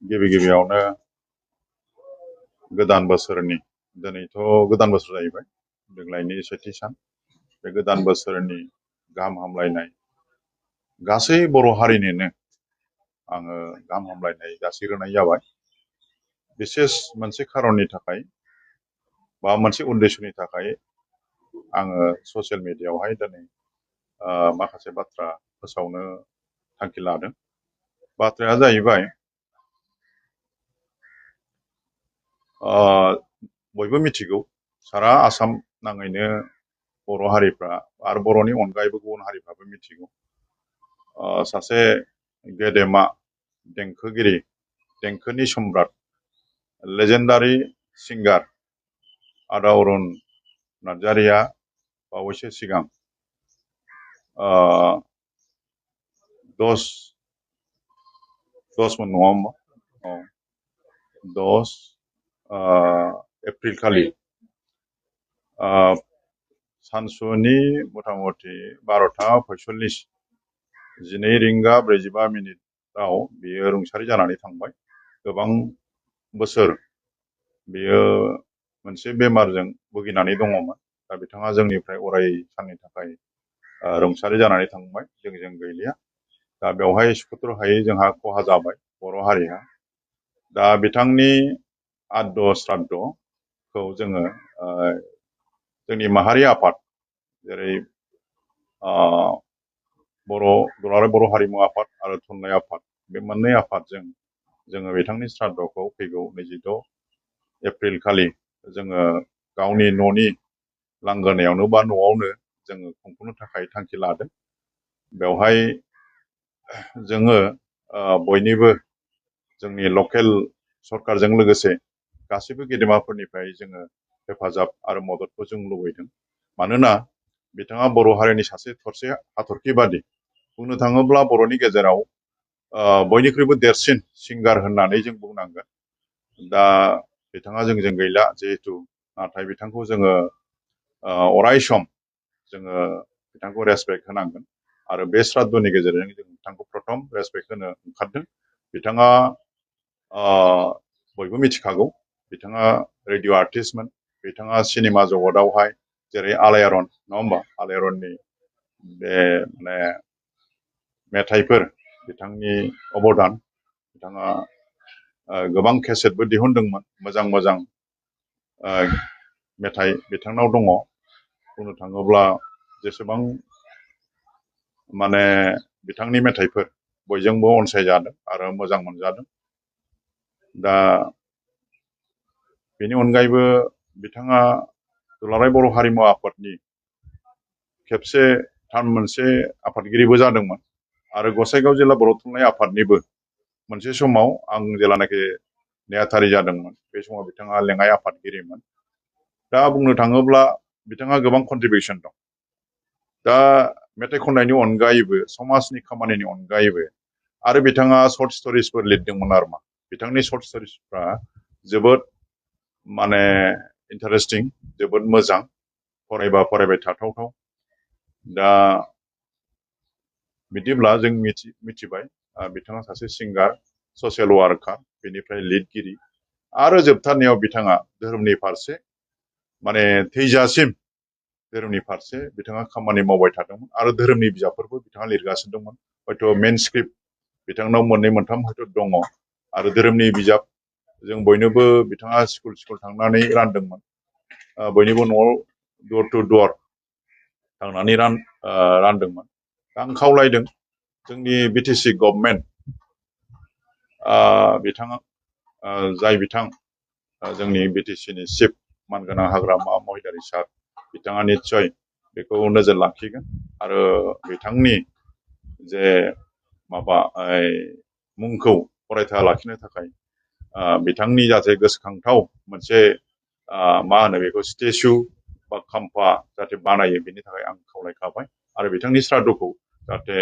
गिबि गिबियावनो गोदान बोसोरनि दिनैथ' गोदान बोसोर जाहैबाय देग्लायनि सेथि सान बे गोदान बोसोरनि गाहाम हामलायनाय गासै बर' हारिनोनो आङो गाहाम हामलायनाय जासिग्रोनाय जाबाय। बिसेस मोनसे खारननि थाखाय बा मोनसे उद्देश्यनि थाखाय आङो ससियेल मिडियायावहाय दिनै माखासे बाथ्रा फोसावनो थांखि लादों। बाथ्राया जाहैबाय बयबो मिथिगौ सारा आसाम नाङैनो बर' हारिफ्रा आरो बर'नि अनगायैबो गुबुन हारिफ्राबो मिथिगौ सासे गेदेमा देंखोगिरि देंखोनि सम्राट लेजेन्डारि सिंगार आदा अरुण नार्जारिया बावैसो सिगां 10 मोन नङा होमबा 10 एप्रिल खालि सानसुनि मथा मथि 12:45 12 रिंगा 45 मिनिटाव बियो रुंसारि जानानै थांबाय। गोबां बोसोर बियो मोनसे बेमारजों भुगिनानै दङमोन। दा बिथाङा जोंनिफ्राय अराय साननि थाखाय रुंसारि जानानै थांबाय, जों गैलिया। दा बेवहाय सुखुथ्र हायै जोंहा खहा जाबाय बर' हारिहा। दा बिथांनि आद्द श्राद्धखौ जोङो जोंनि माहारि आफाद जेरै दुलाराय बर' हारिमु आफाद आरो थुनलाइ आफाद बे मोननै आफादजों जोङो बिथांनि श्राद्धखौ फैगौ 26 एप्रिल खालि जोङो गावनि न'नि लांगोनायावनो बा न'आवनो जोङो खुंफुंनो थाखाय थांखि लादों। बेवहाय जोङो बयनिबो जोंनि लकेल सरकारजों लोगोसे गासैबो गेदेमाफोरनिफ्राय जोङो हेफाजाब आरो मददखौ जों लुबैदों। मानोना बिथाङा बर' हारिनि सासे थरसे हाथरखि बादि बुंनो थाङोब्ला बर'नि गेजेराव बयनिख्रुइबो देरसिन सिंगार होननानै जों बुंनांगोन। दा बिथाङा जोंजों गैला जिहेतु, नाथाय बिथांखौ जोङो अराय सम जोङो बिथांखौ रेसपेक्ट होनांगोन आरो बे श्राद्धनि गेजेरजों जों बिथांखौ प्रथम रेसपेक्ट होनो ओंखारदों। बिथाङा बयबो मिथिखागौ बिथाङा रेडिअ' आर्टिस्टमोन। बिथाङा सिनेमा जगतावहाय जेरै आलायारन नङा होमबा, आलायारननि बे माने मेथाइफोर बिथांनि अबदान, बिथाङा गोबां केसेटबो दिहुनदोंमोन। मोजां मोजां मेथाइ बिथांनाव दङ। बुंनो थाङोब्ला जेसेबां माने बिथांनि मेथाइफोर बयजोंबो अनसायजादों आरो मोजां मोनजादों। दा बेनि अनगायैबो बिथाङा दुलाराय बर' हारिमु आफादनि खेबसे मोनसे आफादगिरिबो जादोंमोन आरो गसाइगाव जिल्ला बर' थुनलाइ आफादनिबो मोनसे समाव आं जेलानाखि नेहाथारि जादोंमोन बे समाव बिथाङा लेङाइ आफादगिरिमोन। दा बुंनो थाङोब्ला बिथाङा गोबां कन्ट्रिबिउसन दं। दा मेथाइ खननायनि अनगायैबो समाजनि खामानिनि अनगायैबो आरो बिथाङा सर्ट स्ट'रिसफोर लिरदोंमोन आरो मा बिथांनि सर्ट स्ट'रिसफ्रा जोबोद माने इन्टारेस्टिं, जोबोद मोजां, फरायबा फरायबाय थाथावथाव। दा बिदिब्ला जों मिथिबाय बिथाङा सासे सिंगार, ससियेल वार्कार, बेनिफ्राय लिरगिरि आरो जोबथारनायाव बिथाङा धोरोमनि फारसे माने थैजासिम धोरोमनि फारसे बिथाङा खामानि मावबाय थादोंमोन आरो धोरोमनि बिजाबफोरबो बिथाङा लिरगासिनो दंमोन। हयथ' मेन स्क्रिप्ट बिथांनाव 2 मोनथाम हयथ' दङ आरो धोरोमनि बिजाब जों बयनोबो बिथाङा स्कुल थांनानै रानदोंमोन। बयनिबो न'आव दर टु दर थांनानै रानदोंमोन। आं खावलायदों जोंनि बिटिसि गभर्नमेन्ट बिथाङा जाय बिथां जोंनि बिटिसिनि चिफ मानगोनां हाग्रामा महिलारि सार, बिथाङा निस्सय बेखौ नोजोर लाखिगोन आरो बिथांनि जे माबा मुंखौ अरायथा लाखिनो थाखाय बिथांनि जाहाथे गोसोखांथाव मोनसे मा होनो बेखौ स्टेचु बा खाम्फा जाहाथे बानायो बेनि थाखाय आं खावलायखाबाय आरो बिथांनि श्राद्धखौ जाहाथे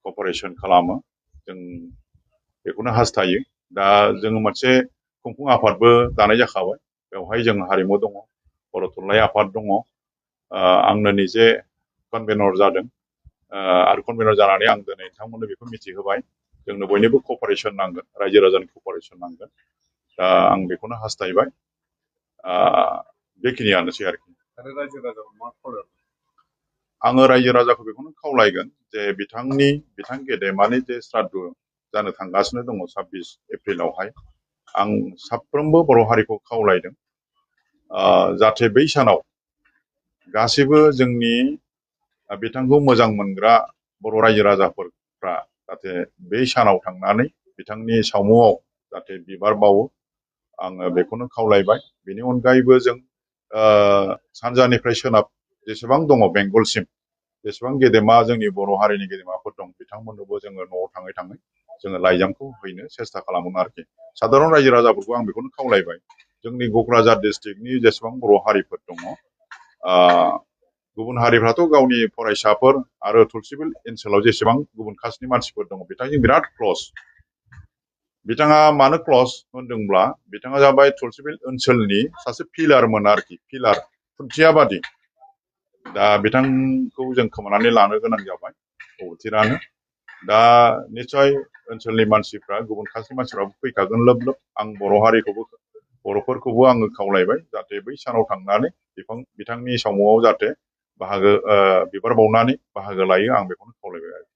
कपारेसन खालामो, जों बेखौनो हास्थायो। दा जोङो मोनसे खुंफुं आफादबो दानाय जाखाबाय। बेवहाय जों हारिमु दङ, बर' थुनलाइ आफाद दङ। आंनो निजे कनभेनर जादों आरो कनभेनर जानानै आं दिनै नोंथांमोननो बेखौ मिथिहोबाय। जोंनो बयनिबो कपारेसन नांगोन, रायजो राजानि कपारेसन नांगोन। दा आं बेखौनो हास्थायबाय। बेखिनियानोसै आरोखि। आङो रायजो राजाखौ बेखौनो खावलायगोन जे बिथां गेदेमानि जे श्राद्ध जानो थांगासिनो दङ 26 एप्रिलावहाय, आं साफ्रोमबो बर' हारिखौ खावलायदों जाहाथे बै सानाव गासैबो जोंनि बिथांखौ मोजां मोनग्रा बर' रायजो राजाफोरा जाहाथे बै सानाव थांनानै बिथांनि सावमुआव जाहाथे बिबार बावो, आङो बेखौनो खावलायबाय। बेनि अनगायैबो जों सानजानिफ्राय सोनाब जेसेबां दङ बेंगलसिम जेसेबां गेदेमा जोंनि बर' हारिनि गेदेमाफोर दं, बिथांमोननोबो जोङो न'आव थाङै थाङै जोङो लाइजामखौ हैनो सेस्था खालामोन आरोखि। साधारन रायजो राजाफोरखौ आं बेखौनो खावलायबाय, जोंनि क'क्राझार डिस्ट्रिक्टनि जेसेबां बर' हारिफोर दङ, गुबुन हारिफ्राथ' गावनि फरायसाफोर आरो तुलसिबिल ओनसोलाव जेसेबां गुबुन कास्टनि मानसिफोर दङ बिथांजों बिराद क्लस। बिथाङा मानो क्लस होनदोंब्ला बिथाङा जाबाय तुलसिबिल ओनसोलनि सासे पिलारमोन आरोखि, पिलार, खुन्थिया बादि। दा बिथांखौ जों खोमानानै लानो गोनां जाबाय, अबथिरानो। दा निस्सय ओनसोलनि मानसिफ्रा, गुबुन कास्टनि मानसिफ्राबो फैखागोन लोब लोब। आं बर'फोरखौबो आङो खावलायबाय जाहाथे बै सानाव थांनानै बिथांनि सावमुआव जाहाथे बिबार बावनानै बाहागो लायो, आं बेखौनो खावलायबाय आरो।